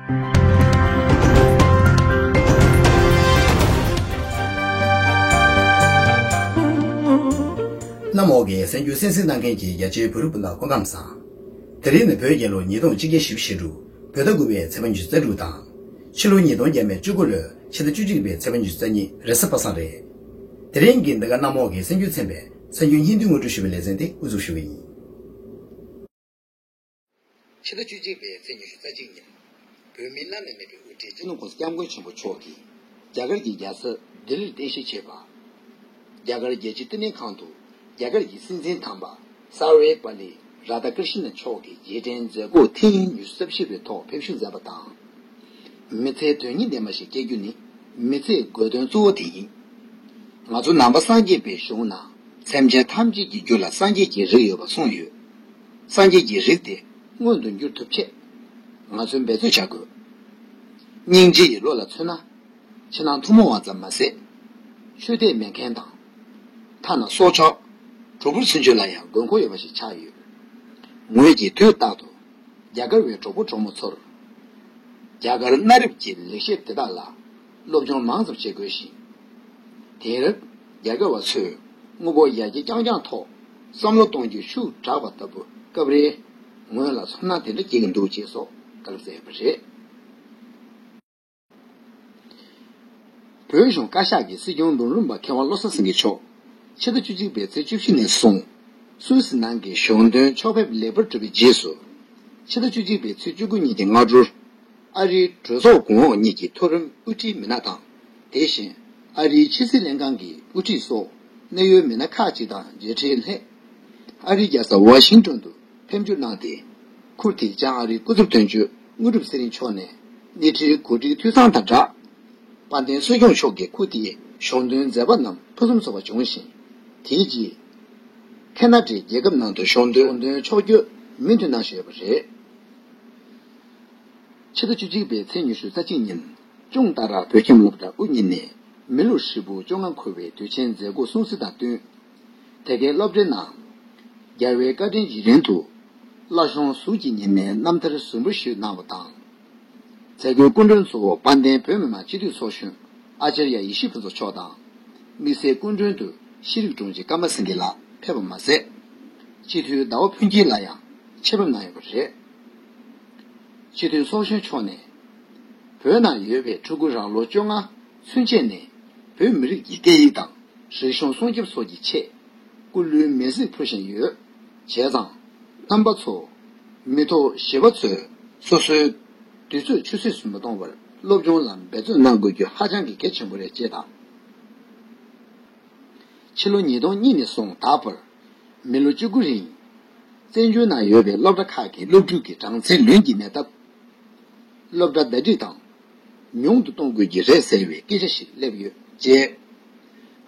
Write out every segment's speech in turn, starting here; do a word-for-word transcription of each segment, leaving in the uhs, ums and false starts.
གནམ་འོག་གི་གསར་འགྱུར་གསན་གཟིགས་གནང་མཁན་གྱི་རྒྱ་ཆེའི་བོད་རིགས་སྤུན་ཟླ་སྐུ་ཁམས་བཟང་། དེ་རིང་ནི་བོད་རྒྱལ་ལོ་ཉིས་སྟོང་ཆིག་བརྒྱ་བཞི་བཅུ་ཞེ་དྲུག་བོད་ཟླ་དགུ་པའི་ཚེས་པ་ཉི་ཤུ་རྩ་དྲུག་དང་། ཕྱི་ལོ་ཉིས་སྟོང་བརྒྱ་མེད་བཅུ་དགུ་ལོའི་ཕྱི་ཟླ་བཅུ་གཅིག་པའི་ཚེས་པ་ཉི་ཤུ་རྩ་གཉིས་རེས་གཟའ་པ་སངས་རེད། དེ་རིང་གི་འདི་ག་གནམ་འོག་གི་གསར་འགྱུར་ཚན་པའི་གསར་འགྱུར་སྙིང་བསྡུས་ངོ་སྤྲོད་ཞུ་བའི་ལེ་ཚན་དེ་དབུ་འཛུགས་ཞུ་གི་ཡིན། ཕྱི་ཟླ་བཅུ་གཅིག་པའི་ཚེས་ཉི་ཤུ་རྩ་གཅིག་ཉིན། བོད་མིའི་བླ་ན་མེད་པའི་དབུ་ཁྲིད་སྤྱི་ནོར་༸གོང་ས་༸སྐྱབས་མགོན་ཆེན་པོ་མཆོག་གིས་རྒྱ་གར་གྱི་རྒྱལ་ས་ལྡི་ལིར་རྟེན་གཞི་བྱས་པ། རྒྱ་གར་རྒྱལ་སྤྱིའི་བསྟི་གནས་ཁང་དུ་རྒྱ་གར་གྱི་སྲིད་འཛིན་དམ་པ་སར་ཝེ་པ་ལི་རཱ་དྷ་ཀྲི་ཤི་ན་མཆོག་གིས་རྗེས་དྲན་མཛད་སྒོ་ཐེངས་ཉི་ཤུ་རྩ་བཞི་པའི་ཐོག་ཕེབས་བསུ་མཛད་པ་དང་། མི་ཚེའི་དོན་སྙིང་ལྡན་པ་ཞིག་སྐྱེལ་རྒྱུ་ནི་མི་ཚེའི་དགོས་དོན་གཙོ་བོ་དེ་ཡིན། ང་ཚོ་ནང་པ་སངས་རྒྱས་པའི་གཞུང་ནང་སེམས་ཅན་ཐམས་ཅད་ཀྱི་རྒྱུད་ལ་སངས་རྒྱས་ཀྱི་རིགས་ཡོད་པ་གསུངས་ཡོད། སངས་རྒྱས་ཀྱི་རིགས་དེ་མངོན་དུ་འགྱུར་ཐུབ་ཆེད། ང་ཚོས་འབད་རྩོལ་བྱ་དགོས། སྙིང་རྗེ་ཡི་བློ་ལ་མཚོན་ན། ཕྱི་ནང་ཐུན་མོང་བ་ཙམ་མ་ཟད། ཆོས་དད་མེད་མཁན་དང་། ཐ་ན་སྲོག་ཆགས། གྲོག་སྦུར་ཚུན་ཆོད་ལ་ཡང་དགོས་མཁོ་ཡོད་པ་ཞིག་ཆགས་ཡོད། ངོས་ཀྱིས་དུས་རྟག་ཏུ། རྒྱ་གར་བའི་གྲོགས་པོ་གྲོགས་མོ་ཚོར། རྒྱ་གར་གནའ་རབས་ཀྱི་ལེགས་བཤད་དེ་དག་ལ་སློབ་སྦྱོང་མང་ཙམ་བྱེད་དགོས་ཤིང་། དེང་རབས་རྒྱ་གར་བ་ཚོས་དངོས་པོ་ཡར་རྒྱས་རྐྱང་རྐྱང་ཐོག་བསམ་བློ་གཏོང་རྒྱུ་ཤུགས་དྲག་པ་ལྟ་བུ་སྐབས་རེ་ངོས་ལ་ཚོར་སྣང་དེ་འདྲ་སྐྱེ་གི་འདུག་ཅེས་སོགས་བཀའ་སློབ་སྩལ་ཡོད་པ་རེད། བོད་གཞུང་བཀའ་ཤག་གི་སྲིད་སྐྱོང་ལུང་རིམ་པ་མཁས་དབང་བློ་བཟང་སེང་གེ་མཆོག་ཕྱི་ཟླ་བཅུ་གཅིག་པའི་ཚེས་བཅུ་བཞི་ནས་བཟུང་སུད་སི་ནང་གི་གཞུང་དོན་ཕྱོགས་ཕེབས་ལེགས་པར་གྲུབ་པའི་རྗེས་སུ། ཕྱི་ཟླ་བཅུ་གཅིག་པའི་ཚེས་བཅུ་དགུ་ཉིན་གྱི་སྔ་དྲོར། ཨ་རིའི་གྲོས་ཚོགས་གོང་འོག་གཉིས་ཀྱི་མཐོ་རིམ་དབུ་ཁྲིད་མི་སྣ་དང་། དེ་བཞིན་ཨ་རིའི་ཕྱི་སྲིད་ལྷན་ཁང་གི་དབུ་ཁྲིད་སོགས་གནད་ཡོད་མི་སྣ་ཁག་ཅིག་དང་མཇལ་འཕྲད་སླད། ཨ་རིའི་རྒྱལ་ས་ཝ་ཤིང་ཏོན་དུ། ཕེབས་འབྱོར་གནང་སྟེ། ཁུར་ཐི་ལྕང་ཨ་རིའི་སྐུ་ཚབ་དོན་གཅོད་དངོས་གྲུབ་ཚེ་རིང་མཆོག་ནས་སྣེ་ཁྲིད་གོ་སྒྲིག་འཐུས་ཚང་དང་སྦྲགས། དཔལ་ལྡན་སྲིད་སྐྱོང་མཆོག་གིས་ཁུར་ཐིའི་གཞུང་དོན་མཛད་པ་རྣམས་ཕུན་སུམ་ཚོགས་པ་བྱུང་ཞིང་། དེའི་རྗེས། ཁེ་ན་ཌའི་རྒྱལ་ཁབ་ནང་དུ་གཞུང་དོན་གཞུང་དོན་ཕྱོགས་བསྐྱོད་མུ་མཐུད་གནང་བཞིན་ཡོད་པ་རེད། ཕྱི་ཟླ་བཅུ་གཅིག་པའི་ཚེས་ཉི་ཤུ་རྩ་གཅིག་ཉིན། ཅུང་ཏཱ་ར་བོད་ཁྱིམ་སློབ་གྲྭ་དབུ་བརྙེས་ནས་མི་ལོ་ཧྲིལ་པོ་བཅོ་ལྔ་འཁོར་བའི་དུས་ཆེན་མཛད་སྒོ་སྲུང་བརྩི་དང་བསྟུན། དེ་གའི་སློབ་གྲྭའི་ནང་། རྒྱལ་བའི་བཀའ་དྲིན་རྗེས་དྲན་དུ། བླ་གཞུང་གཟུགས་ཀྱི་ཉི་མའི་རྣམ་ཐར་ཟུར་འབུལ་ཞུས་གནང་བ་དང་། མཛད་སྒོའི་སྐུ་མགྲོན་གཙོ་བོ་དཔལ་ལྡན་བོད་མི་མང་སྤྱི་འཐུས་ཚོགས་གཞོན་ཨ་ཅརྱ་ཡེ་ཤེས་ཕུན་ཚོགས་མཆོག་དང་། དམིགས་བསལ་སྐུ་མགྲོན་དུ་ཤེས་རིག་དྲུང་ཆེ་ཀརྨ་སེང་གེ་ལགས་ཕེབས་པ་མ་ཟད། སྤྱི་འཐུས་ཟླ་བ་ཕུན་སྐྱིད་ལགས་ཡང་ཆེད་ཕེབས་གནང་ཡོད་པ་རེད། སྤྱི་འཐུས་ཚོགས་གཞོན་མཆོག་ནས། བོད་ནང་ཡོད་པའི་ཕྲུ་གུ་རང་ལོ་བཅོ་ལྔ་ཚུན་ཆད་ནས་བོད་མི་རིགས་ཀྱི་སྐད་ཡིག་དང་རིག་གཞུང་སྲུང་སྐྱོབ་སོགས་ཀྱི་ཆེད་སྐུ་ལུས་མེ་གསོད་ཕུལ་བཞིན་ཡོད། བྱས་ཙང་། རྣམ་པ་ཚོ། མི་ཐོག་བཞི་པ་ཚོས་སོ་སོའི་དུས་ཚོད་ཆུད་ཟོས་སུ་མི་གཏོང་བར་སློབ་སྦྱོང་ལ་འབད་བརྩོན་གནང་དགོས་རྒྱུ་ཧ་ཅང་གི་གལ་ཆེན་པོ་རེད་ཅེས་དང་། ཕྱི་ལོ་ཉིས་སྟོང་གཉིས་ནས་བཟུང་ད་བར་མི་ལོ་བཅུ་དགུ་རིང་བཙན་བྱོལ་ནང་ཡོད་པའི་སློབ་གྲྭ་ཁག་གི་སློབ་ཕྲུག་གི་གྲངས་ཚད་ལོན་གྱི་མེད་སྟབས། སློབ་གྲྭ་ཟླ་སྒྲིལ་དང་ཉུང་དུ་གཏོང་དགོས་ཀྱི་རེད་ཟེར་བའི་སྐད་ཆ་ཞིག་སླེབས་ཡོད་ཅེས།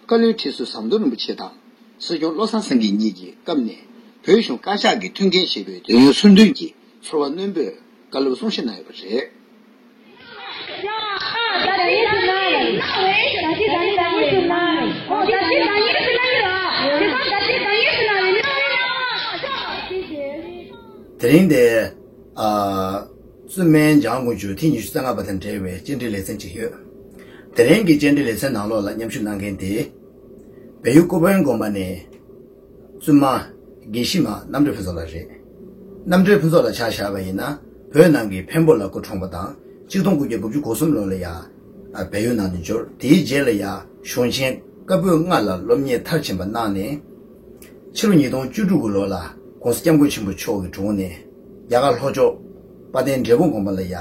བཀའ་བློན་ཁྲི་ཟུར་ཟམ་གདོང་རིན་པོ་ཆེ་དང་སྲིད་སྐྱོང་བློ་བཟང་སེང་གེ་གཉིས་ཀྱིས་སྐབས་ནས་བོད་གཞུང་བཀའ་ཤག་གིས་མཐུན་རྐྱེན་བྱས་པའི་དོན་ཡོད་ཚུལ་འདོན་གྱིས་ཚོར་བ་རྣོན་པོས་བཀའ་སློབ་གསུང་བཤད་གནང་ཡོད་པ་རེད། དེ་རིང་འདིར། བཙུན་མའི་འཇང་དགུང་ཆུ་ཐེངས་ཉི་ཤུ་རྩ་ལྔ་པ་དང་འབྲེལ་བའི་བཅར་འདྲི་ལེ་ཚན་ཅིག་ཡོད། དེ་རིང་གི་བཅར་འདྲི་ལེ་ཚན་ནང་ལོགས་ལ་མཉམ་ཞུགས་གནང་མཁན་དེ། བལ་ཡུལ་ཀོ་པན་དགོན་པ་ནས། བཙུན་མ། དགེ་བཤེས་མ་རྣམ་གྲོལ་ཕུན་ཚོགས་ལགས་རེད། རྣམ་གྲོལ་ཕུན་ཚོགས་ལགས་ཆ་བཞག་པ་ཡིན་ན་བོད་ནང་གི་འཕན་པོ་ལ་སྐུ་འཁྲུངས་པ་དང་ཆིག་སྟོང་དགུ་བརྒྱ་དགུ་བཅུ་གོ་གསུམ་ལོ་ལ་ཡ། བལ་ཡུལ་ནང་དུ་འབྱོར། དེའི་རྗེས་ལ་ཡ་གཞུང་ཆེན་བཀའ་པོད་ལྔ་ལ་སློབ་གཉེར་མཐར་ཕྱིན་པ་གནང་ནས། ཕྱི་ལོ་ཉིས་སྟོང་བཅུ་དྲུག་གི་ལོ་ལ་༸གོང་ས་༸སྐྱབས་མགོན་ཆེན་པོ་མཆོག་གི་དྲུང་ནས་རྒྱ་གར་ལྷོ་ཕྱོགས་དཔལ་ལྡན་འབྲས་སྤུངས་དགོན་པ་ལ་ཡ་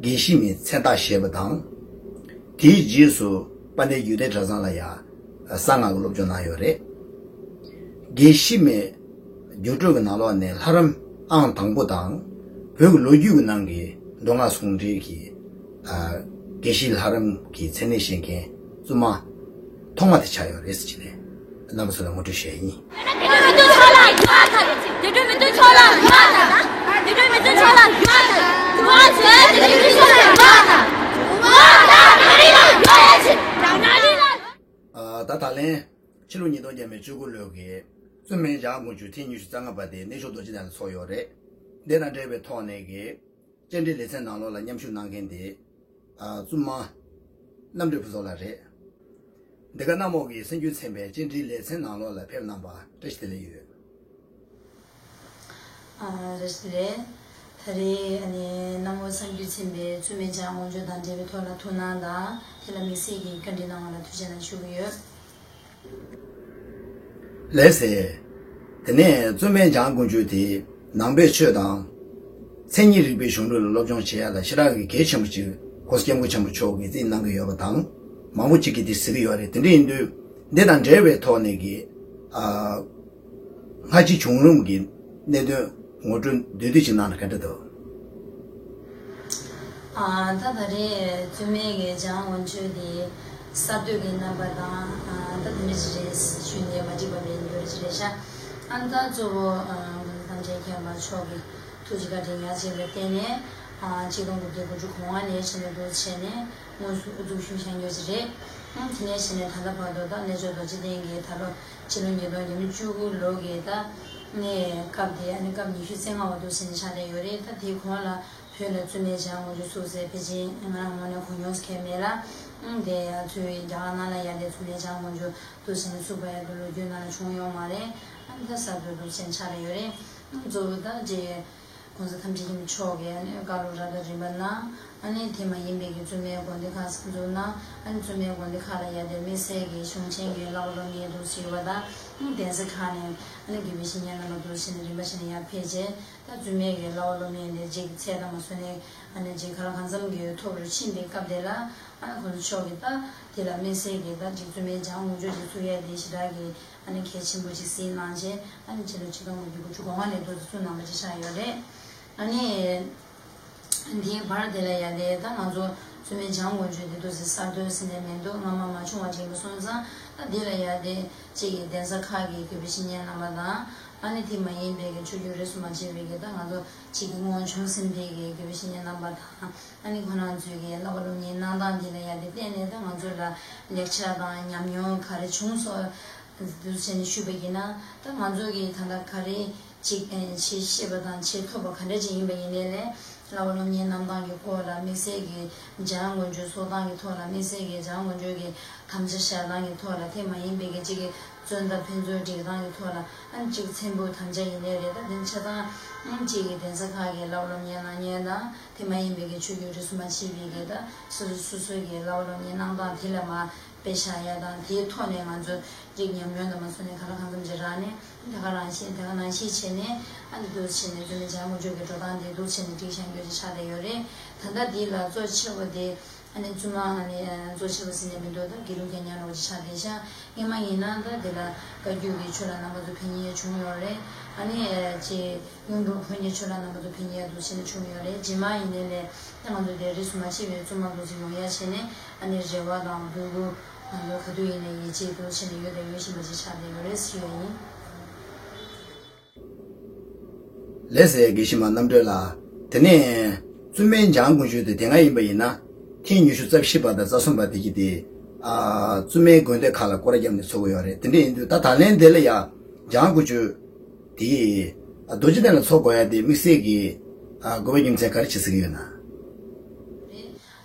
དགེ་བཤེས་མའི་མཚན་རྟགས་བཞེས་པ་དང་། དེའི་རྗེས་སུ་དཔལ་ལྡན་རྒྱུད་སྡེ་གྲྭ་ཚང་ལ་ཡ་གསང་སྔགས་ཀྱི་སློབ་སྦྱོང་གནང་ཡོད་རེད། དགེ་བཤེས་མའི་རྒྱུགས་སྤྲོད་ཀྱི་ནང་ལོགས་ནས་ལྷ་རམས་ཨང་དང་པོ་དང་། བོད་ཀྱི་ལོ་རྒྱུས་ཀྱི་ནང་གི་མདོ་སྔགས་ཟུང་འབྲེལ་གྱི་དགེ་བཤེས་ལྷ་རམས་ཀྱི་མཚན་གནས་བཞེས་མཁན་བཙུན་མ་ཐོག་མ་དེ་ཆགས་ཡོད་རེད་ཟེར་ནས་རྣམ་པ་ཚོ་ལ་ངོ་སྤྲོད་ཞུ་ཡ་ཡིན། ད་ད་ལན་ཕྱི་ལོ་ཉིས་སྟོང་བརྒྱ་མེད་བཅུ་དགུ་ལོའི་གི་བཙུན་མའི་འཇང་དགུང་ཆུ་ཐེངས་ཉི་ཤུ་རྩ་ལྔ་པ་དེ་གནས་མཆོག་རྡོ་རྗེ་གདན་ལ་ཚོགས་ཡོད་རེད། འདི་དང་འབྲེལ་བའི་ཐོག་ནས་གི། བཅར་འདྲི་ལེ་ཚན་ནང་ལོགས་ལ་མཉམ་ཞུགས་གནང་མཁན་དེ། ཨ། བཙུན་མ་རྣམ་གྲོལ་ཕུན་ཚོགས་ལགས་རེད། འདི་ག་གནམ་འོག་གི་གསར་འགྱུར་ཚན་པའི་བཅར་འདྲི་ལེ་ཚན་ནང་ལོགས་ལ་ཕེབས་གནང་བར་བཀྲ་ཤིས་བདེ་ལེགས་ཡོད། ཨ། བཀྲ་ཤིས་བདེ་ལེགས། ད་རེས་ཨ་ནི་གནམ་འོག་གསར་འགྱུར་ཚན་པའི་བཙུན་མའི་ལྗང་ངོ་སྤྱོད་དང་འབྲེལ་བའི་ཐོག་ལ་ཐུགས་སྣང་དང་དེ་ལ་དམིགས་བསལ་གྱི་བཀའ་འདྲི་གནང་བ་ལ་ཐུགས་རྗེ་གནང་ཞུ་གི་ཡོད། ལགས་སེ། དེ་ནས་བཙུན་མའི་ལྗང་ངོ་སྤྱོད་དེ་ནང་པའི་ཆོས་དང་། མཚན་ཉིད་རིག་པའི་གཞུང་ལུགས་ལ་སློབ་སྦྱོང་བྱེད་ཡ་ལ་ཞེ་དྲག་གི་གལ་ཆེན་པོ་ཅིག་གོང་ས་སྐྱབས་མགོན་ཆེན་པོ་མཆོག་གིས་རྩིས་གནང་གི་ཡོད་པ་དང་། མང་པོ་ཅིག་གིས་དེ་གཟིགས་ཀྱི་ཡོད་རེད། དེ་འདྲ་ཡིན་དུས་འདི་དང་འབྲེལ་བའི་ཐོག་ནས་ཀྱི། ཨ། སྔ་ཕྱི་བྱུང་རིམ་གྱི་གནད་དོན་ངོ་སྤྲོད་བསྡུས་བསྡུས་ཅིག་གནང་ན་ག་འདྲ་འདུག་ཨ། ད་ད་རེས་བཙུན་མའི་གི་ལྗང་ངོ་སྤྱོད་དེ་གསར་གཏོད་ཀྱི་རྣམ་པ་དང་། ཨ། ད་དེ་འདྲ་ཞིག་རེད་ཞུས་ནས་མ་འགྲིག་པ་མེད་འདོད་ཅིག་རེད་ཤག་ཨ། ད་གཙོ་བོ། ཨ། གོང་ས་ཐམས་ཅད་མཁྱེན་པ་མཆོག་གི་ཐུགས་རྗེ་བཀའ་དྲིན་ཡར་ཆེ་བའི་སྟེང་ནས། ཨ། ཆིག་སྟོང་དགུ་བརྒྱ་དགུ་བཅུ་གོ་ལྔ་ནས་བྱས་ནས་འདུག་བྱས་ནས་དངོས་སུ་དབུ་འཛུགས་ཞུས་བཞག་ཡོད་ཅིག་རེད། ཨ། དེ་ནས་བྱས་ནས་ད་ལྟ་བར་དུ་ད་རྣལ་འབྱོར་རྡོ་རྗེ་གདན་གྱི་ད་ལོ་ཕྱི་ལོ་ཉིས་སྟོང་ཉི་ཤུ་རྩ་དགུ་ལོ་གི་ད། ནས་སྐབས་དེ་ཨ་ནི་སྐབས་ཉི་ཤུ་རྩ་ལྔ་བ་དུ་ཟིན་ཆགས་བསྡད་ཡོད་རེད། ད་དེའི་གོང་ལ་བོད་ལ་བཙུན་མའི་ལྗང་ངོ་སྤྱོད་བཙུགས་ཟེར་ཕལ་ཆེར་ང་རང་ངོས་ནས་གོ་མྱོང་ཟེར་མཁན་མེད་ལ། ཨང་། དེ་ཡང་ཚུར་རྒྱ་གར་ནང་ལ་ཡ་དེ་བཙུན་མའི་ལྗང་ངོ་སྤྱོད་དུ་ཟིན་བཙུགས་པ་ཡ་དེ་ལོ་རྒྱུས་ནང་ལ་བྱུང་ཡོད་མ་རེད། ཨ་ནི་ད་གསར་དུ་དུ་ཟིན་ཆགས་བསྡད་ཡོད་རེད། ཨང་། གཙོ་བོ་ད་རྗེ་གོང་ས་ཐམས་ཅད་མཁྱེན་པ་མཆོག་གིས་ཨ་ནི་བཀའ་སློབ་རབ་དང་རིམ་པ་གནང་། ཨ་ནི་དེ་མ་ཡིན་པའི་གི་བཙུན་མའི་དགོན་སྡེ་ཁག་གསར་འཛུགས་གནང་། ཨ་ནི་བཙུན་མའི་དགོན་སྡེ་ཁག་ལ་ཡ་དེ་དམིགས་བསལ་གྱི་གཞུང་ཆེན་གྱི་བསླབ་པ་སློབ་གཉེར་དུ་ཞུས་པ་དང་། ཨ་ནི་གདན་ས་ཁག་ནས་ཨ་ནི་དགེ་བའི་བཤེས་གཉེན་རྣམ་པ་དུ་ཕྱིན་ནས་རིམ་པ་བཞིན་ཡར་ཕེབས་རྗེས། ད་བཙུན་མའི་གི་བསླབ་པ་སློབ་གཉེར་འདི་རྗེས་ཀྱི་ཚད་དང་མ་སོན་ནས་ཨ་ནི་རྗེས་ག་ལ་གང་འཚམ་གྱི་ཐོབ་རུ་ཕྱིན་པའི་སྐབས་དེ་ལ། ཨ་ནི་གོང་ས་མཆོག་གིས་ད་དེ་ལ་དམིགས་བསལ་གྱི་ད་ཅིག་བཙུན་མའི་ལྗང་ངོ་སྤྱོད་ཅིག་ཚུགས་ཡ་དེ་ཞེ་དྲག་གི་ཨ་ནི་གལ་ཆེན་པོ་ཅིག་གཟིགས་གནང་རྗེས། ཨ་ནི་ཕྱི་ལོ་ཆིག་སྟོང་དགུ་བརྒྱ་དགུ་བཅུ་གོ་ལྔ་ནས་འདུག་བཙུགས་གནང་བ་ཅིག་ཆགས་ཡོད་རེད། ཨ་ནི། འདིའི་བར་དེ་ལ་ཡ་དེ་ད་ང་ཚོ་བཙུན་མའི་ལྗང་ངོ་སྤྱོད་དེ་འདུག་སེ་གསར་གཏོད་ཟེར་ནས་མི་འདུག་སྔ་མ་མ་བྱུང་བ་ཅིག་ཡིན་པ་སོང་ཙང་། ད་འདི་ལ་ཡ་དེ་གཅིག་གི་གདན་ས་ཁག་གི་དགེ་བའི་བཤེས་གཉེན་རྣམ་པ་དང་། ཨ་ནི་དེ་མ་ཡིན་པའི་གི་ཆོས་བརྒྱུད་རིས་སུ་མ་ཆད་པའི་གི་ད་ང་ཚོ་གཅིག་གི་སྔོན་བྱོན་ཟིན་པའི་གི་དགེ་བའི་བཤེས་གཉེན་རྣམ་པ་དང་། ཨ་ནི་ཁོང་རང་ཚོའི་གི་བསླབ་པ་སློབ་གཉེར་གནང་སྟངས་འདི་ལ་ཡ་དེ་བརྟེན་ནས་ད་ང་ཚོ་ལ་ལེགས་ཆ་དང་ཉམས་མྱོང་ག་རེ་བྱུང་སོང་། འདུག་བྱས་ནས་ཞུས་པ་ཡིན་ན། ད་ང་ཚོ་གིས་ད་ལྟ་ག་རེ་ཅིག་ཨེ་བྱེད་ཤེས་པ་དང་བྱེད་ཐུབ་པ་ག་འདྲ་ཅིག་ཡིན་པ་ཡིན་ནའི་ལས། བསླབ་པ་སློབ་གཉེར་གནང་སྟངས་ཀྱི་སྐོར་ལ་དམིགས་བསལ་གྱི་ལྗང་ངོ་སྤྱོད་ཚོགས་སྟངས་ཀྱི་ཐོག་ལ། དམིགས་བསལ་གྱི་ལྗང་ངོ་སྤྱོད་ཀྱི་དམ་བཅའ་བཞག་སྟངས་ཀྱི་ཐོག་ལ། དེ་མ་ཡིན་པའི་གི་ཅིག་གི་བཙོན་དང་ཕན་ཚུན་སྒྲིག་སྟངས་ཀྱི་ཐོག་ལ། ཨ་ནི་ཅིག་ཚན་པོ་དམ་བཅའ་ཡིན་ནའི་རེད། ད་དེ་ཆ་ཚང་ཨ་ནི་ཅིག་གི་གདན་ས་ཁག་གི་བསླབ་པ་སློབ་གཉེར་གནང་མཁན་དང་། དེ་མ་ཡིན་པའི་གི་ཆོས་བརྒྱུད་རིས་སུ་མ་ཆད་པའི་གི་ད་སོ་སོ་སོ་སོའི་གི་བསླབ་པ་སློབ་གཉེར་གནང་སྟངས་དེ་ལ་མ་དཔེ་བཞག་ཡ་དང་། དེའི་ཐོག་ནས་ང་ཚོ་རིགས་ཉམས་མྱོང་དང་མ་སོན་ནས་ག་ལ་གང་འཚམ་ཅིག་རག་ནས། དེ་ག་རང་བཞིན་དེ་ག་ནང་བཞིན་བྱས་ནས། ཨ་ནི་འདུག་བྱས་ནས་བཙུན་མའི་ལྗང་ངོ་སྤྱོད་ཀྱི་འགྲོ་སྟངས་དེ་འདུག་བྱས་ནས་སྒྲིག་བཞག་རྒྱུ་ཅིག་ཆགས་བསྡད་ཡོད་རེད། ད་ལྟ་འདི་ལ་གཙོ་ཆེ་བ་དེ་ཨ་ནི་བཙུན་མ་ཨ་ནི་གཙོ་ཆེ་བ་ཟེར་ནས་མི་འདུག་ད་དགེ་ལུགས་ཀྱི་ཉམས་ལོ་ཅིག་ཆགས་བསྡད་ཤག་སྔོན་མ་ཡིན་ན་ད་དེ་ལ་བཀའ་བརྒྱུད་ཀྱི་ཆོས་ལ་རྣམ་པ་ཚོ་ཕན་ཡོན་བྱུང་ཡོད་རེད། ཨ་ནི་ཅིག་གཡུང་དྲུང་བོན་གྱི་ཆོས་ལ་རྣམ་པ་ཚོ་ཕན་ཡོན་འདུག་བྱས་ནས་བྱུང་ཡོད་རེད། རྗེས་མ་ཡིན་ནའི་ལས་ད་ང་ཚོ་དེ་རིས་སུ་མ་ཆད་པའི་བཙུན་མ་འདུག་ཅིག་ཡོང་ཡ་བྱས་ནས། ཨ་ནི་རེ་བ་དང་འབོད་སྐུལ། ང་ཚོ་ག་དུས་ཡིན་ནའི་ཡིད་ཆེས་འདུག་བྱས་ནས་ཡོད་དང་ཡོད་བཞིན་པ་ཅིག་ཆགས་བསྡད་ཡོད་རེད་ཟེར་ཡ་ཡིན། ལགས་སེ། དགེ་བཤེས་མ་རྣམ་གྲོལ་ལགས། དེ་ནས་བཙུན་མའི་ལྗང་ངོ་སྤྱོད་དེ་དེ་སྔ་ཡིན་པ་ཡིན་ན། ཐེངས་ཉི་ཤུ་རྩ་བཞི་པ་དང་རྩ་གསུམ་པ་དེ་གྱིས་དེ། ཨ། བཙུན་མའི་དགོན་སྡེ་ཁག་ལ་སྐོར་ར་བརྒྱབ་ནས་ཚོགས་ཀྱི་ཡོད་རེད། དེ་འདྲ་ཡིན་དུས་ད་ད་ལན་དེ་ལ་ཡང་ལྗང་ངོ་སྤྱོད་དེ། ཨ། རྡོ་རྗེ་གདན་ལ་ཚོགས་དགོས་ཡ་དེ་དམིགས་བསལ་གྱི། ཨ། དགོས་པ་རྒྱུ་མཚན་ག་རེ་ཆགས་སྲིད་ཀྱི་ཡོད་ན།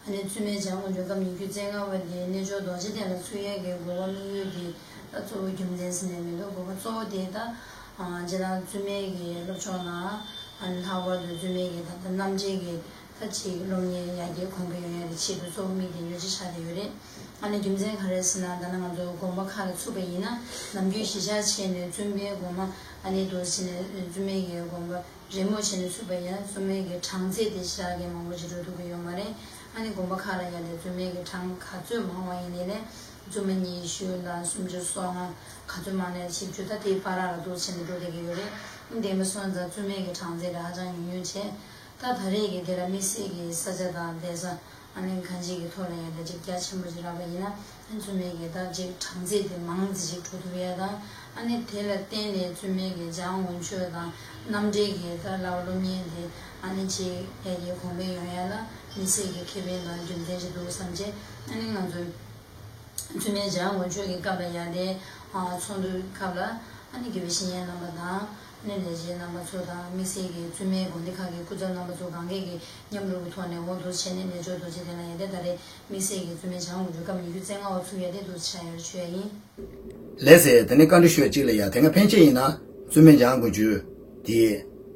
ཨ་ནི་བཙུན་མའི་ལྗང་ངོ་སྤྱོད་སྐབས་ཉི་ཤུ་རྩ་ལྔ་པ་དེ་རྣལ་འབྱོར་རྡོ་རྗེ་གདན་ལ་ཚུགས་ཡས་ཀྱི་དགོས་པ་དམིགས་ཡུལ་དེ་ད་གཙོ་བོ་རྒྱུ་མཚན་ཟེར་ནས་མི་འདུག་དགོས་པ་གཙོ་བོ་དེ་ད། ཨ། སྤྱིར་བཏང་བཙུན་མའི་གི་སློབ་སྦྱོང་ནང་། ཨ་ནི་ལྷག་པར་དུ་བཙུན་མའི་གི་ད་ལྟ་རྣམ་འགྲེལ་གྱི་ད་ཅིག་སློབ་གཉེར་ཡར་རྒྱས་གོང་འཕེལ་ཡོང་ཡས་ཀྱི་ཆེད་དུ་གཙོ་བོ་དམིགས་ཏེ་ཡོད་ཅེས་བྱ་བསྡད་ཡོད་རེད། ཨ་ནི་རྒྱུ་མཚན་ག་རེ་ཟེར་ན། ད་ནི་ང་ཚོ་དགོན་པ་ཁག་ལ་ཚུགས་པ་ཡིན་ན། ནམ་རྒྱུན་གཞིས་ཆགས་བྱས་ནས་བཙུན་པའི་དགོན་པ། ཨ་ནི་འདུག་བྱས་ནས་བཙུན་མའི་གི་དགོན་པ། རེས་མོས་བྱས་ནས་ཚུགས་པ་ཡིན་ན། བཙུན་མའི་གི་གྲངས་ཚད་དེ་ཞེ་དྲག་གི་མང་པོ་ཅིག་འགྲོ་ཐུབ་ཀྱི་ཡོད་མ་རེད། ཨ་ནི་དགོན་པ་ཁག་ལ་ཡ་ལས་བཙུན་མའི་གི་གྲངས་ག་ཚོད་མང་བ་ཡིན་ནའི་ལས། བཙུན་མ་ཉི་ཤུ་དང་སུམ་ཅུ་སོ་ལྔ། ག་ཚོད་མང་ནའི་བཞི་བཅུ། ད་དེའི་བར་ལ་འདུག་བྱས་ནས་འགྲོ་བསྡད་ཀྱི་ཡོད་རེད། དེ་མ་སོང་ཙང་བཙུན་མའི་གི་གྲངས་ཚད་དེ་ཧ་ཅང་ཉུང་ཉུང་བྱས། ད་ད་རེས་ཀྱི་དེ་ལ་དམིགས་བསལ་གྱི་ས་ཆ་དང་གདན་ས། ཨ་ནི་གང་ཅིའི་ཐོག་ལ་ཡང་ད་ཅིག་རྒྱ་ཆེན་པོ་ཅིག་རག་པ་ཡིན་ན། ཨ་ནི་བཙུན་མའི་གི་ད་ཅིག་གྲངས་ཚད་དེ་མང་ཙམ་ཅིག་འགྲོ་ཐུབ་ཡ་དང་། ཨ་ནི་དེ་ལ་བརྟེན་ནས་བཙུན་མའི་གི་ལྗང་ངོ་སྤྱོད་དང་རྣམ་འགྲེལ་གྱི་ད་བསླབ་པ་སློབ་གཉེར་དེ་ཨ་ནི་ཅིག་ཡར་རྒྱས་གོང་འཕེལ་ཡོང་ཡ་ལ་དམིགས་བསལ་གྱི་ཁེ་ཕན་དང་རྒྱུ་མཚན་ཅིག་འདུག་བསམ་བྱས། ཨ་ནི་ང་ཚོ་བཙུན་མའི་ལྗང་ངོ་སྤྱོད་ཀྱི་སྐབས་ལ་ཡ་དེ། ཨ། ཚོགས་འདུའི་སྐབས་ལ་ཨ་ནི་དགེ་བའི་བཤེས་གཉེན་རྣམ་པ་དང་། ནས་ལས་བྱེད་རྣམ་པ་ཚོ་དང་དམིགས་བསལ་གྱི་བཙུན་མའི་དགོན་སྡེ་ཁག་གི་སྐུ་ཚབ་རྣམ་པ་ཚོ་གང་གས་ཀྱི་མཉམ་རུབ་ཀྱི་ཐོག་ནས་འོ་འདུག་བྱས་ནས་རྣལ་འབྱོར་རྡོ་རྗེ་གདན་ལ་ཡ་དེ་ད་རེས་དམིགས་བསལ་གྱི་བཙུན་མའི་བྱ་དགོངས་མཇུག་སྐབས་ཉི་ཤུ་རྩ་ལྔ་པ་ཚུགས་ཡ་དེ་འདུག་ཆགས་ཡོད་ཞུ་ཡ་ཡིན། ལགས་སེ། དེ་ནས་བཀའ་འདྲི་ཞུ་ཡ་གཅིག་ལ་ཡ། དེ་སྔ་ཕན་ཆད་ཡིན་ན་བཙུན་མའི་བྱ་དགོངས་མཇུག་དེ་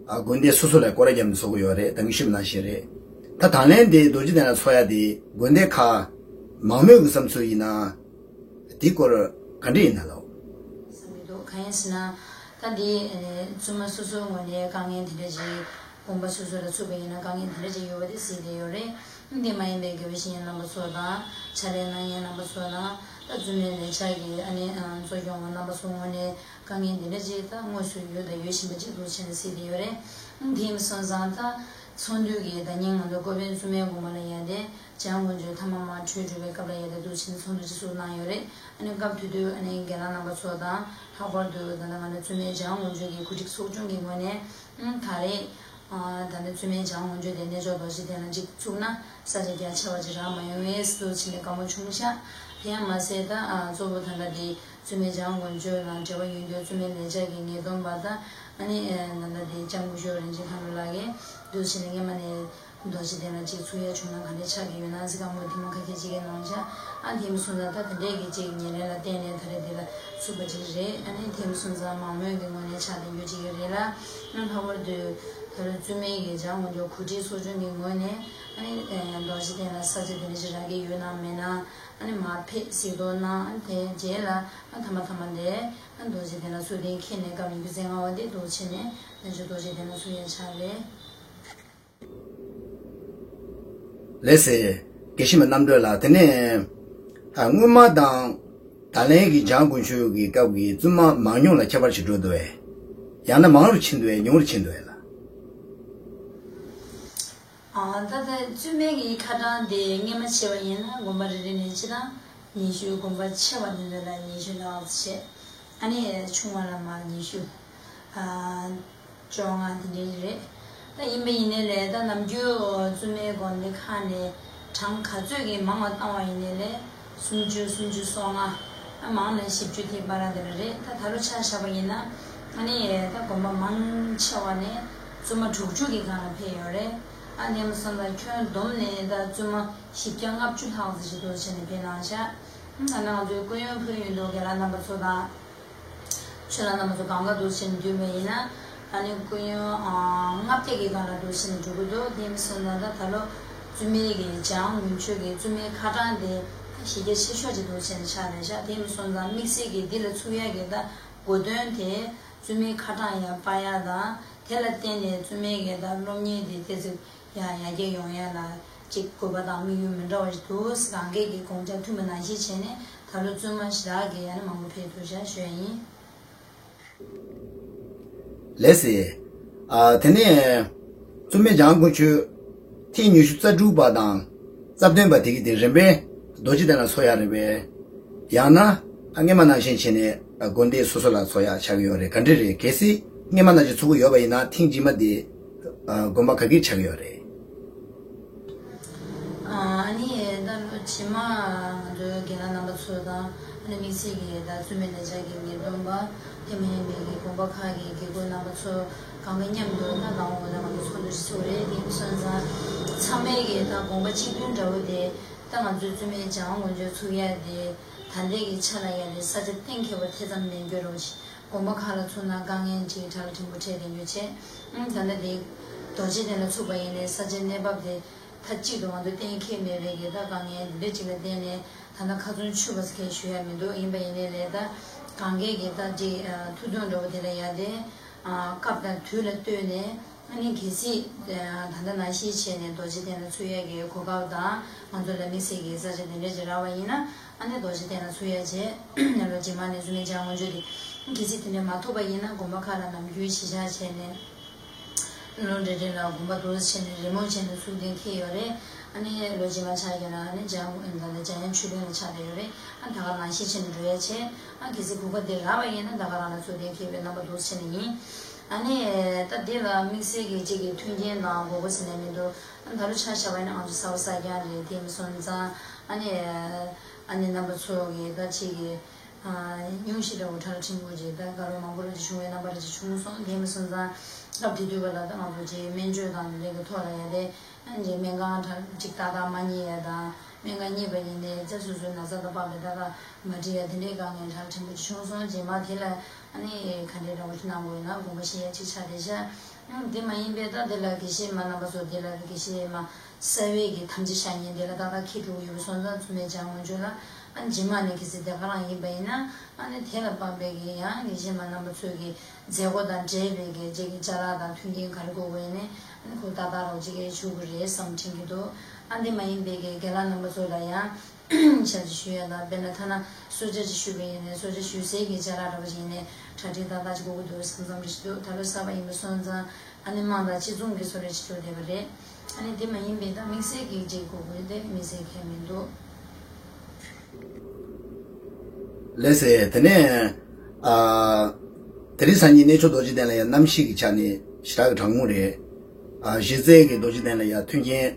ཨ་དགོན་སྡེ་སོ་སོ་ལ་སྐོར་ར་བརྒྱབ་ནས་བཟོ་གི་ཡོད་རེད། ད་གིན་ཞུས་པ་ནང་བཞིན་རེད། ད་དང་ལེན་དེ་རྡོ་རྗེ་གདན་ལ་ཚོགས་ཡ་དེ་དགོན་སྡེ་ཁག་མང་མོས་ཀྱི་བསམ་ཚུལ་ཡིན་ན། དེའི་སྐོར་ག་འདྲ་ཡིན་ན་ལགས། བསམ་གྱི་འདུག་གང་ཡིན་ཟེར་ན། ད་འདི་ཨེ་བཙུན་མ་སོ་སོའི་ངོས་ནས་དཀའ་ངལ་དེ་འདྲ་ཅིག་དགོན་པ་སོ་སོ་ལ་ཚུགས་པ་ཡིན་ན་དཀའ་ངལ་དེ་འདྲ་ཅིག་ཡོད་པ་དེ་གཟིགས་བསྡད་ཡོད་རེད། འདི་མ་ཡིན་པའི་དགེ་བའི་བཤེས་གཉེན་རྣམ་པ་ཚོ་དང་ཕྱག་ལས་གནང་མཁན་རྣམ་པ་ཚོ་དང་ད་བཙུན་མའི་ལས་འཆར་གྱི་ཨ་ནི་གཙོ་སྐྱོང་བ་རྣམ་པ་ཚོ་ངོས་ནས་དཀའ་ངལ་འདི་འདྲ་ཅིག་ད་དངོས་སུ་ཡོད་དང་ཡོད་བཞིན་པ་ཅིག་འདུག་བྱས་ནས་གཟིགས་བསྡད་ཡོད་རེད། དེ་ཡིན་སོང་ཙང་ད་ཚོགས་འདུ་གི་ཟླ་ཉིན་ང་ཚོ་ཀོ་པན་བཙུན་མའི་དགོན་པ་ལ་ཡ་དེ། བྱ་དགོངས་མཇུག་ཐ་མ་མར་གྲོལ་གྲུབ་པའི་སྐབས་ལ་ཡ་དེ་འདུག་ཕྱིན་ཚོགས་འདུ་ཅིག་བཙུགས་གནང་ཡོད་རེད། ཨ་ནི་སྐབས་དེ་དུས་ཨ་ནི་རྒན་ལགས་རྣམ་པ་ཚོ་དང་ལྷག་པར་དུ་ད་ལྟ་ང་ཚོ་བཙུན་མའི་བྱ་དགོངས་མཇུག་གི་གོ་སྒྲིག་ཚོགས་ཆུང་གི་ངོས་ནས་ཨ་ད་རེས་ཨ་ད་ལྟ་བཙུན་མའི་བྱ་དགོངས་མཇུག་དེ་རྣལ་འབྱོར་རྡོ་རྗེ་གདན་ལ་ཅིག་བཙུགས་ན་ས་ཆ་རྒྱ་ཆེ་བ་ཅིག་རག་མ་ཡོང་བས་འདུག་ཕྱིན་ནས་དགའ་མོ་བྱུང་ཤག་དེ་ཡང་མ་ཟད་ད་ཨ་གཙོ་བོ་ད་ལྟ་དེ་བཙུན་མའི་བྱ་དགོངས་མཇུག་ལ་འབྲེལ་བ་ཡོད་མཁན་བཙུན་མའི་ལས་འཆར་གྱི་ངེས་སྟོན་པ་ད་ཨ་ནི་ཨ་ད་ལྟ་དེ་ལྕམ་སྐུ་ཞབས་རིན་ཆེན་མཁའ་འགྲོ་ལགས་ཀྱིས་འདུག་ཕྱིན་ནས་སྔས་མ་ནས། རྡོ་རྗེ་གདན་ལ་ཅིག་ཚུགས་ཡ་བྱུང་ན་ག་འདྲས་ཆགས་ཀྱི་ཡོད་ན་ཟེར་བསམ་བློ་དེ་མོ་ཁ་ཤས་ཅིག་གི་ནང་བཞག་ཨ་དེ་མོ་སོང་ཙང་ད་དེ་འདྲས་ཀྱི་ཅིག་ཉེར་ལེན་ལ་བརྟེན་ནས་ད་རེས་འདི་ལ་ཚུགས་པ་ཅིག་རེད། ཨ་ནི་དེ་མོ་སོང་ཙང་མང་མོས་ཀྱི་ངོས་ནས་ཆགས་བསྡད་རྒྱུ་ཅིག་རེད་ལ། ཨ་ལྷག་པར་དུ་ད་རུང་བཙུན་མའི་གི་བྱ་དགོངས་མཇུག་གོ་སྒྲིག་ཚོགས་ཆུང་གི་ངོས་ནས་ཨ་ནི་རྡོ་རྗེ་གདན་ལ་ས་ཆ་དེ་འདྲ་ཅིག་རག་གི་ཡོད་ན་མེད་ན་ཨ་ནི་མར་ཕེབས་གཟིགས་རྟོག་གནང་། ཨ་དེ་རྗེས་ལ་ཨ་མཐའ་མ་མཐའ་མ་དེ་ཨ་རྡོ་རྗེ་གདན་ལ་ཚུགས་གཏན་འཁེལ་ནས་སྐབས་ཉི་ཤུ་རྩ་ལྔ་པ་དེ་འདུག་ཕྱིན་ནས་ང་ཚོ་རྡོ་རྗེ་གདན་ལ་ཚུགས་ཡ་ཆགས་རེད། ལགས་སེ། དགེ་བཤེས་མ་རྣམ་གྲོལ་ལགས། དེ་ནས་ཨ་སྔོན་མ་དང་ད་ལན་གྱི་བྱ་དགོངས་མཇུག་གི་སྐབས་ཀྱི་བཙུན་མ་མང་ཉུང་ལ་ཁྱད་པར་ཞིག་འགྲོ་འདུག་གས། ཡང་ན་མང་རུ་ཕྱིན་འདུག་གས། ཉུང་རུ་ཕྱིན་འདུག་གས་ལགས། ཨ་ད་ལྟ་བཙུན་མའི་གི་ཁ་གྲངས་དེ་སྔོན་མ་བྱས་པ་ཡིན་ན་དགོན་པ་རེ་རེ་ནས་སྤྱིར་བཏང་ཉི་ཤུ། དགོན་པ་ཆེ་བ་དེ་ཚོ་ལ་ཉི་ཤུ་ལྷག་ཙམ་བྱས། ཨ་ནི་ཆུང་བ་ལ་མར་ཉི་ཤུ། ཨ། བཅོ་ལྔ་དེ་འདྲའི་རེད། ད་ཡིན་པ་ཡིན་ནའི་ལས་ད་ནམ་རྒྱུན་བཙུན་མའི་དགོན་སྡེ་ཁག་ནས་གྲངས་ག་ཚོད་ཀྱིས་མང་བ་བཏང་བ་ཡིན་ནའི་ལས་སུམ་ཅུ། སུམ་ཅུ་སོ་ལྔ། ཨ་མང་ན་བཞི་བཅུ་དེའི་བར་དེ་འདྲ་རེད། ད་ད་ལོ་ཆ་བཞག་པ་ཡིན་ན་ཨ་ནི་ད་དགོན་པ་མང་ཆེ་བ་ནས་བཙུན་མ་དྲུག་ཅུ་གི་སྒང་ལ་ཕེབས་ཡོད་རེད། ཨ་ནི་མ་སོང་ད་ཁྱོན་བསྡོམས་ནས་ད་བཙུན་མ་བཞི་བརྒྱ་ལྔ་བཅུ་ལྷག་ཙམ་ཞིག་འདུག་བྱས་ནས་ཕེབས་གནང་ཤག་ཨ་ནི་ང་ཚོའི་སྐུ་ཡོན་ཕུལ་ཡོང་དུས་རྒན་ལགས་རྣམ་པ་ཚོ་དང་། ཆོས་ལགས་རྣམ་པ་ཚོ་གང་ག་འདུག་བྱས་ནས་བསྡུས་པ་ཡིན་ན། ཨ་ནི་སྐུ་ཡོན་ཨ་ལྔ་བརྒྱ་གི་སྒང་ལ་འདུག་བྱས་ནས་འགྲོ་གི་འདུག་དེ་མིན་སོང་ཙང་ད་ད་ལོ་བཙུན་མའི་གི་བྱ་དགོངས་མཇུག་གི་བཙུན་མའི་ཁ་གྲངས་དེ་གཞི་རྒྱ་ཆེ་ཤོས་ཅིག་འདུག་བྱས་ནས་ཆགས་བསྡད་ཤག་དེ་མིན་སོང་ཙང་དམིགས་བསལ་གྱི་འདི་ལ་ཚུགས་ཡག་གི་ད་གོ་དོན་དེ་བཙུན་མའི་ཁ་གྲངས་ཡར་སྤར་ཡག་དང་། དེ་ལ་བརྟེན་ནས་བཙུན་མའི་གི་ད་སློབ་གཉེར་དེ་ཏོག་ཙམ་ཡར་ཡར་རྒྱས་ཡོང་ཡག་ལ་ཅིག་དགོས་པ་དང་དམིགས་ཡུལ་མི་འདྲ་བ་ཞིག་འདུག་གང་གས་ཀྱི་དགོངས་འཆར་མཐུན་པ་ནང་བཞིན་བྱས་ནས་ད་ལོ་བཙུན་མ་ཞེ་དྲག་གི་ཡང་ན་མང་པོ་ཕེབས་ཐུབ་ཤག་ཞུ་ཡ་ཡིན། ལགས་སེ། ཨ་དེ་ནས་བཙུན་མའི་བྱ་དགོངས་མཇུག་ཐེངས་ཉི་ཤུ་རྩ་དྲུག་པ་དང་རྩ་བདུན་པ་དེ་གི་དེ་རིམ་པས་རྡོ་རྗེ་གདན་ལ་ཚོགས་ཡག་རེད་པས། ཡང་ན་ཨ་སྔོན་མ་ནང་བཞིན་བྱས་ནས་ཨ་དགོན་སྡེ་སོ་སོ་ལ་ཚོགས་ཡག་ཆགས་ཀྱི་ཡོད་རེད། ག་འདྲ་རེད། གལ་སྲིད་སྔོན་མ་ནང་བཞིན་ཚུགས་ཀྱི་ཡོད་པ་ཡིན་ན་ཐེངས་རྗེས་མ་དེ་ཨ་དགོན་པ་ག་གི་ཆགས་ཀྱི་ཡོད་རེད། ཨ་ནི་ད་ལོ་རྗེས་མ་ང་ཚོའི་རྒན་ལགས་རྣམ་པ་ཚོ་དང་ཨ་ནི་དམིགས་བསལ་གྱི་ད་བཙུན་མའི་ལས་འཆར་གྱི་ངེས་སྟོན་པ་དེ་མིན་པའི་གི་དགོན་པ་ཁག་གི་དགེ་བསྐོས་རྣམ་པ་ཚོ་གང་ག་མཉམ་དུ་ད་གང་འོག་ད་ང་ཚོ་ཚོགས་འདུ་ཞིག་ཚུགས་རེད། དེ་ཡིན་སོང་ཙང་ཚང་མས་གི་ད་དགོངས་པ་གཅིག་མཐུན་འདྲ་བོ་དེ་ད་ང་ཚོའི་བཙུན་མའི་བྱ་དགོངས་མཇུག་ཚུགས་ཡག་དེ་ད་ལྟའི་གི་ཆ་ལ་ཡ་དེ་ས་ཆ་གཏན་འཁེལ་བ་དེ་ཙམ་ལེན་རྒྱུ་རེད་པ། དགོན་པ་ཁག་ལ་མཚོན་ན་དཀའ་ངལ་ཅིག་དྲག་ལ་ཕྲན་བུ་འཕྲད་བསྡད་རྒྱུ་བྱས། ཨང་། ད་ལྟ་དེ་རྡོ་རྗེ་གདན་ལ་ཚུགས་པ་ཡིན་ནའི་ས་ཆའི་གནས་བབ་དེ་མཐའ་གཅིག་ཏུ་ང་ཚོ་གཏན་འཁེལ་མེད་པའི་གི་ད་དཀའ་ངལ་འདི་འདྲ་ཅིག་ལ་བརྟེན་ནས་ད་ལྟ་ཁ་ཚོན་ཆུད་པ་ཟེར་མཁན་ཞུ་ཡ་མི་འདུག་ཡིན་པ་ཡིན་ནའི་ལས་ད་གང་གས་ཀྱི་ད་ཅིག་ཐུགས་འདུན་འདྲ་བོ་དེ་ལ་ཡ་དེ་སྐབས་དང་དུས་ལ་ལྟོས་ནས་ཨ་ནི་གལ་སྲིད་ད་ལྟ་ནང་བཞིན་བྱས་ནས་རྡོ་རྗེ་གདན་ལ་ཚུགས་ཡ་གི་གོ་སྐབས་དང་ང་ཚོ་ལ་དམིགས་བསལ་གྱི་ས་ཆ་དེ་འདྲ་ཅིག་རག་པ་ཡིན་ན། ཨ་ནི་རྡོ་རྗེ་གདན་ལ་ཚུགས་ཡ་བྱས། ལོ་རྗེས་མ་ནས་བཙུན་མའི་བྱ་དགོངས་མཇུག་དེ་གལ་སྲིད་དེ་འདྲ་མ་ཐོབ་པ་ཡིན་ན་དགོན་པ་ཁག་ལ་ནམ་རྒྱུན་གཞིས་ཆགས་བྱས་ནས་ལོ་རེ་རེ་ལ་དགོན་པ་འདུག་སེ་བྱས་ནས་རེས་མོས་བྱས་ནས་ཚུགས་གཏན་འཁེལ་ཡོད་རེད། ཨ་ནི་ལོ་རྗེས་མ་ཆགས་ཡོད་ན་ཨ་ནི་འཇམ་དབྱངས་ཆོས་འཕེལ་ལ་ཆགས་བསྡད་ཡོད་རེད། ཨ་ནི་ད་ག་ནང་བཞིན་བྱས་ནས་འགྲོ་ཡ་བྱས། ཨ་གལ་སྲིད་གོ་སྐབས་དེ་རག་པ་ཡིན་ན་ད་ག་རང་ལ་ཚུགས་གཏན་འཁེལ་བའི་རྣམ་པ་འདུག་སེ་བྱས་ནས་ཡིན། ཨ་ནི་ད་འདི་ལ་དམིགས་བསལ་གྱི་གཅིག་གི་མཐུན་རྐྱེན་དང་དགོས་མཁོ་ཟེར་ནས་མི་འདུག་ཨ་ནི་ད་ལོ་ཆ་བཞག་པ་ཡིན་ན་ང་ཚོ་གསར་པ་གསར་རྐྱང་རེད། དེ་མིན་སོང་ཙང་ཨ་ནི་ཨ་ནི་རྣམ་པ་ཚོ་གི་ད་གཅིག་གི་སྙུང་གཞི་འདྲ་བོ་ཁྲ་ལ་ཕྲན་བུ་ཅིག་ད་དགའ་རབ་མང་པོ་ར་ཅིག་བྱུང་བའི་རྣམ་པ་ར་ཅིག་བྱུང་སོང་། དེ་མིན་སོང་ཙང་སྐབས་དེ་དུས་བ་ལ་ད་ང་ཚོ་ཅིག་སྨན་བཅོས་དང་དེ་འདྲའི་གི་ཐོག་ལ་ཡ་དེ་ཅིག་སྨན་ཁང་ཁྲ་ཅིག་ཏག་ཏག་མ་རྙེད་ཡ་དང་། སྨན་ཁང་རྙེད་པ་ཡིན་ནའི་ད་སོ་སོའི་ན་ཚ་དང་བབ་པའི་ད་ད་མ་འགྲིག་ཡ་དེ་འདྲའི་དཀའ་ངལ་ཁྲ་ཕྲན་བུ་ཅིག་བྱུང་སོང་། རྗེས་མ་དེ་ལ་ཨ་ནི་ག་འདྲའི་འདྲ་བོ་ཅིག་གནང་དགོས་ཡིན་ན་དགོངས་པ་བཞེས་ཡ་ཅིག་ཆགས་བསྡད་ཤག་དེ་མ་ཡིན་པའི་ད་དེ་ལ་དགེ་བཤེས་མ་རྣམ་པ་ཚོ་དེ་ལ་དགེ་བཤེས་མ་གསར་བའི་གི་དམ་བཅའ་བཞག་མཁན་དེ་ལ་ཏག་ཏག་འཁྱེར་འགྲོ་གི་ཡོད་པ་སོང་ཙང་། བཙུན་མའི་བྱ་ངོ་ཆོད་ལ་ཨ་རྗེས་མ་ནས་གལ་སྲིད་དེ་ག་རང་ཡིན་པ་ཡིན་ན་ཨ་ནི་དེ་ལ་དཔག་པའི་གི་ཡང་དགེ་བཤེས་མ་རྣམ་པ་ཚོའི་གི་མཛད་སྒོ་དང་འབྲེལ་བའི་གི་ཅིག་གི་ཅ་ལག་དང་མཐུན་རྐྱེན་ག་རེ་དགོས་དགོས་ཡིན་ནའི་ཨ་ནི་ཁོ་ཏག་ཏག་རོགས་ཅིག་གི་ཞུ་གི་རེད་བསམ་དྲན་གི་འདུག་ཨ་འདི་མ་ཡིན་པའི་གི་རྒན་ལགས་རྣམ་པ་ཚོ་ལ་ཡང་ཞབས་ཕྱི་ཞུ་ཡ་དང་། དཔེར་ན་ཐ་ན་གསོལ་ཇ་ཅིག་ཞུས་པ་ཡིན་ནའི་གསོལ་ཇ་ཞུ་སའི་གི་ཅ་ལག་འདྲ་བོ་ཅིག་ཡིན་ནའི་གྲ་སྒྲིག་ཏག་ཏག་ཅིག་དགོས་ཀྱི་འདུག་བསམ་བསམ་རེ་ཞིག་འདུག་ད་ལོ་གསར་པ་ཡིན་པ་སོང་ཙང་ཨ་ནི་དམངས་དང་སྤྱི་ཚོགས་ཀྱི་བཟོ་འདྲ་ཅིག་འགྲོ་བསྡད་པ་རེད། ཨ་ནི་དེ་མ་ཡིན་པའི་ད་དམིགས་བསལ་གྱི་ཅིག་དགོས་དགོས་དེ་དམིགས་བསལ་གང་ཡང་མི་འདུག་ལགས་སེ། དེ་ནས་ཨ་དེ་རིང་སང་ཉིན་གནས་མཆོག་རྡོ་རྗེ་གདན་ལ་ཡང་གནམ་གཤིས་ཀྱི་ཆ་ནས་ཞེ་དྲག་གི་གྲང་མོ་རེད། ཨ་གཞི་རྩའི་གི་རྡོ་རྗེ་གདན་ལ་ཡང་མཐུན་རྐྱེན་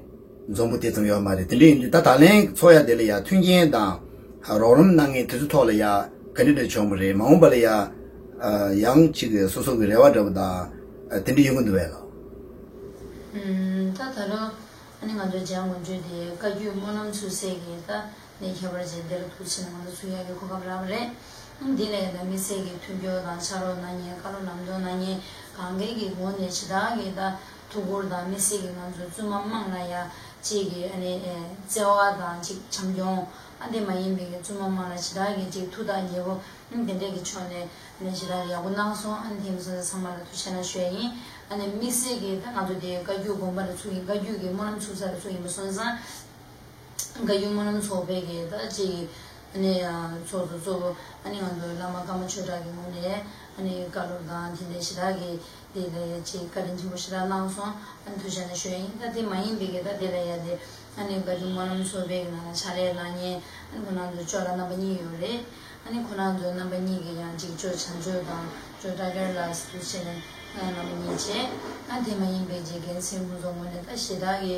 འཛོམས་པོ་དེ་ཙམ་ཡོད་མ་རེད། དེ་འདྲ་ཡིན་དུས་ད་ད་ལན་ཚོགས་ཡ་དེ་ལ་ཡ་མཐུན་རྐྱེན་དང་རོགས་རམ་གནང་མཁན་དེ་ཚོ་ཐོག་ལ་ཡ་ག་འདྲ་འདྲ་བྱུང་བ་རེད། མ་འོངས་པ་ལ་ཡ་ཡང་གཅིག་གི་སོ་སོ་གི་རེ་བ་འདྲ་བོ་དང་དེ་འདྲ་ཡོང་གི་འདུག་བས་ལགས། ད་ད་ལོ་ཨ་ནི་ང་ཚོའི་འཇང་དགོན་ཆོས་སྡེ་བཀའ་བརྒྱུད་སྨོན་ལམ་ཚུགས་སའི་གི་ད་ནས་ཁྱད་པར་ཅན་དེ་ལ་ཐུགས་ཆེ་ནས་ང་ཚོ་ཚུགས་ཡག་གི་གོ་སྐབས་རག་པ་རེད། འདི་ལས་ད་དམིགས་བསལ་གྱི་མཐུན་འགྱུར་དང་ཕྱག་རོགས་གནང་མཁན་བཀའ་སློབ་ལམ་སྟོན་གནང་མཁན་གང་གའི་གི་ངོས་ནས་ཞེ་དྲག་གི་ད་ཐུགས་ཁུར་དང་དམིགས་བསལ་གྱི་ང་ཚོ་བཙུན་མ་དམངས་ལ་ཡ་གཅིག་གི་ཨ་ནི་བརྩེ་བ་དང་གཅིག་བྱམས་སྐྱོང་། ཨ་འདི་མ་ཡིན་པའི་གི་བཙུན་མ་དམངས་ལ་ཞེ་དྲག་གི་གཅིག་ཐུགས་ཐག་ཉེ་པོ་དེ་འདྲས་ཀྱི་ཕྱོགས་ནས་ཨ་ནི་ཞེ་དྲག་གི་ཡག་པོ་གནང་སོང་། ཨ་ནི་དེ་མི་སོང་ཚང་མ་ལ་ཐུགས་རྗེ་ཆེ་གནང་ཞུ་ཡ་ཡིན། ཨ་ནི་དམིགས་བསལ་གྱི་ད་ང་ཚོ་དེ་བཀའ་བརྒྱུད་དགོན་པ་ལ་ཚུགས་ཡིན། བཀའ་བརྒྱུད་ཀྱི་སྨོན་ལམ་ཚུགས་ས་ལ་ཚུགས་ཡིན་པ་སོང་ཙང་། བཀའ་བརྒྱུད་སྨོན་ལམ་ཚོགས་པའི་གི་ད་ཅིག་ཨ་ནི་ཚོགས་གཙོ་གཙོ་བོ་ཨ་ནི་ང་ཚོ་བླ་མ་ཀརྨ་ཆོས་གྲགས་ཀྱི་ངོས་ནས་ཨ་ནི་བཀའ་སློབ་དང་དེ་འདྲའི་ཞེ་དྲག་གི་དེ་ལ་ཡ་ཅིག་བཀའ་དྲིན་ཆེན་པོ་ཞེ་དྲག་གནང་སོང་། ཨ་ནི་ཐུགས་རྗེ་ཆེ་གནང་ཞུ་ཡ་ཡིན། ད་དེ་མ་ཡིན་པའི་གི་ད་དེ་ལ་ཡ་དེ་ཨ་ནི་བཀའ་བརྒྱུད་སྨོན་ལམ་ཚོགས་པའི་གི་ནང་ལ་ཕྱག་ལས་གནང་མཁན་ཨ་ནི་ཁོང་རྣམ་ཚོ་ཅོག་ལ་རྣམ་པ་གཉིས་ཡོད་རེད། ཨ་ནི་ཁོང་རྣམ་ཚོ་རྣམ་པ་གཉིས་ཀྱི་ཡང་ཅིག་ཅོག་བྱང་ཆོས་དང་ཅོག་བཀྲ་རྒྱལ་ལགས་སུ་ཕྱིན་ནས་རྣམ་པ་གཉིས་བྱས། ཨ་དེ་མ་ཡིན་པའི་ཅིག་འགན་འཛིན་ཁོང་ཚོ་ངོས་ནས་ད་ཞེ་དྲག་གི་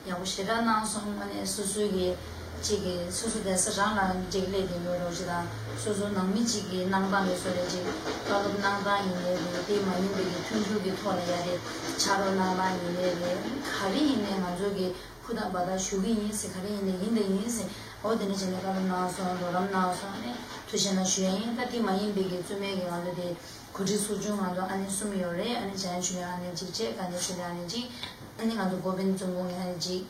ཡག་པོ་ཞེ་དྲག་གནང་སོང་། ཨ་ནི་སོ་སོའི་གི་ཅིག་གི་སོ་སོ་བསྡད་ས་རང་ལ་ཅིག་སླེབས་བསྡད་ཡོད་རོགས་ཅིག་དང་། སོ་སོ་ནང་མི་ཅིག་གི་གནང་སྟངས་ལ་སོགས་རེད། ཅིག་བཀའ་སློབ་གནང་སྟངས་ཡིན་ནའི་རེད། དེ་མ་ཡིན་པའི་གི་མཐུན་འགྱུར་གི་ཐོག་ལ་ཡ་རེད། ཕྱག་རོགས་གནང་སྟངས་ཡིན་ནའི་རེད། ག་རེ་ཡིན་ནའི་ང་ཚོ་གི་ཧུར་ཐག་འབད་ཐག་ཞུ་གི་ཡིན་ཟེར། ག་རེ་ཡིན་ནའི་ཡིན་དང་ཡིན་ཟེར། འོ་དེ་འདྲ་བྱས་ནས་བཀའ་སློབ་གནང་སོང་། རོགས་རམ་གནང་སོང་། ཨ་ནི་ཐུགས་རྗེ་ཆེ་གནང་ཞུ་ཡ་ཡིན། ད་དེ་མ་ཡིན་པའི་གི་བཙུན་མའི་གི་ང་ཚོ་དེ་གོ་སྒྲིག་ཚོགས་ཆུང་ང་ཚོ་ཨ་ནི་གསུམ་ཡོད་རེད། ཨ་ནི་འཇམ་དབྱངས་ཆོས་གླིང་ཨ་ནི་གཅིག་བྱས། དགའ་ལྡན་ཆོས་གླིང་ཨ་ནི་གཅིག་ཨ་ནི་ང་ཚོ་འགོ་དཔོན་བཙུན་དགོན་གྱི་ཨ་ནི་གཅིག་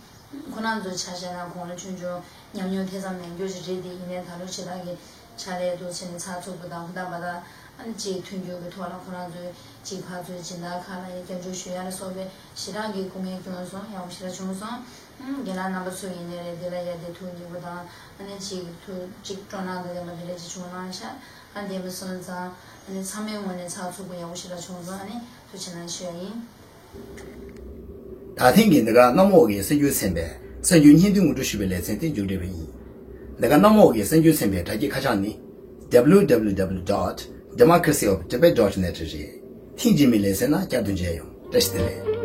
ཁོ་རང་ཚོ་ཆ་བཞག་ན་དགུང་ལོ་ཆུང་ཆུང་ཉམས་མྱོང་དེ་ཙམ་མེད་རྒྱུ་ཞིག་རེད། དེ་ཡིན་ནའི་ད་ལོ་ཞེ་དྲག་གི་ཕྱག་ལས་འདུག་བྱས་ནས་ཚགས་ཚུད་པོ་དང་ཧུར་ཐག་འབད་ཐག་ཨ་ནི་ཅིག་མཐུན་འགྱུར་གྱི་ཐོག་ལ་ཁོ་རང་ཚོའི་ཅིག་ཕར་ཚུར་སྦྱིན་བདག་ཁག་ལ་ཡ་སྐྱབས་འཇུག་ཞུ་ཡ་ལ་སོགས་པའི་ཞེ་དྲག་གི་སྐུ་ངལ་བསྐྱོན་སོང་། ཡག་པོ་ཞེ་དྲག་བྱུང་སོང་། ཨུམ། རྒན་ལགས་རྣམ་པ་ཚོ་ཡིན་ནའི་རེད། དེ་ལ་ཡ་དེ་ཐུགས་མཉེས་པོ་དང་ཨ་ནི་ཅིག་ཐུགས་ཅིག་སྤྲོ་སྣང་དང་ལྡན་པ་དེ་འདྲ་ཅིག་བྱུང་གནང་ཤག་ཨ་དེ་མ་སོང་ཙང་ཨ་ནི་ཚང་མའི་ངོས་ནས་ཚགས་ཚུད་པོ་ཡག་པོ་ཞེ་དྲག་བྱུང་སོང་། ཨ་ནི་ཐུགས་རྗེ་ཆེ་གནང་ཞུ་ཡ་ཡིན། ད་ཐེངས་ཀྱི་འདི་ག་གནམ་འོག་གི་གསར་འགྱུར་ཚན་པའི་གསར་འགྱུར་བརྙན་ཐུང་ངོ་སྤྲོད་ཞུས་པའི་ལེ་ཚན་དེ་མཇུག་སྒྲིལ་བ་ཡིན། འདི་ག་གནམ་འོག་གི་གསར་འགྱུར་ཚན་པའི་དྲ་རྒྱའི་ཁ་བྱང་ནི། W W W dot democracy of tibet dot net རེད། ཐེངས་རྗེས་མའི་ལེ་ཚན་ནང་བསྐྱར་དུ་མཇལ་ཡོང་། བཀྲ་ཤིས་བདེ་ལེགས།